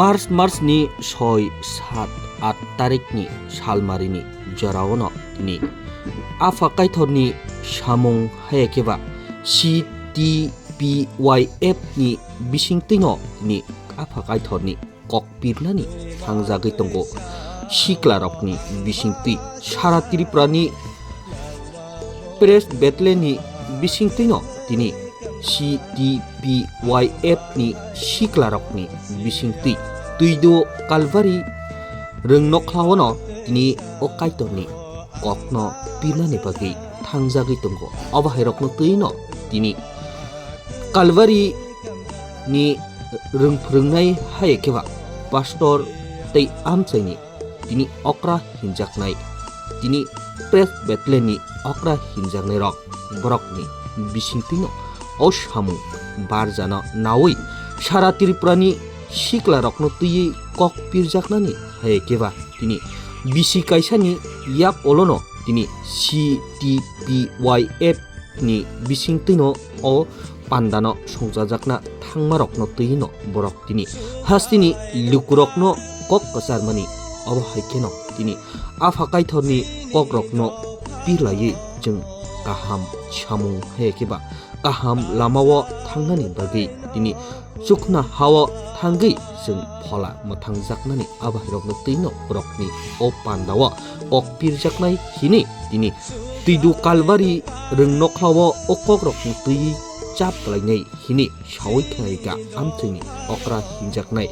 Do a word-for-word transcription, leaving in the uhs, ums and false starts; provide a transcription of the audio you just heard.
First March ni soi, sat, at tarikni salmarini joraono tini Apha Kaithorni samung hayakhe ba C T P Y F ni bisingtwino tini Apha Kaithorni kok pirnani thangjagwi tongo. Siklarokni bisingtwi sara Tripurani Presbyterian ni bisingtwino tini C T P Y F ni siklarokni bisingtwi Twido Kalvari rwngnokhlaono tini o Kaitorni kokno pirnani bagwi thangjagwi tongo. Obo hairokno twino tini Kalvari ni rwng phwrwngnai hayakhe ba pastor tei amchaini tini okra hinjaknai, tini Presbyterian ni okra hinjaknai rok borokni bisingtwino o samung barjano nawi sara Tripurani siklarokno twiwi kok pirjaknani hayakhe ba tini bisi kaisani yak olono tini C T P Y F ni bisingtwino o pandano songchajakna thangmarokno twino borok tini hasteni lukurokno kok kwcharmani. Obo hai kheno tini Apha Kaitorni kokrokno pirlaiwi chwng kaham samung hayakhe ba kaham lamao thangnani bagwi tini chukna hao thangwi chwng phola mwthangjaknani abahairokno twino borokni o pandao kok pirjaknai hini tini Twidu Kalvari rwngnokhlaobo o kokrokni twiwi chap klainai hini sawi khlaika amchwini okra hinjaknai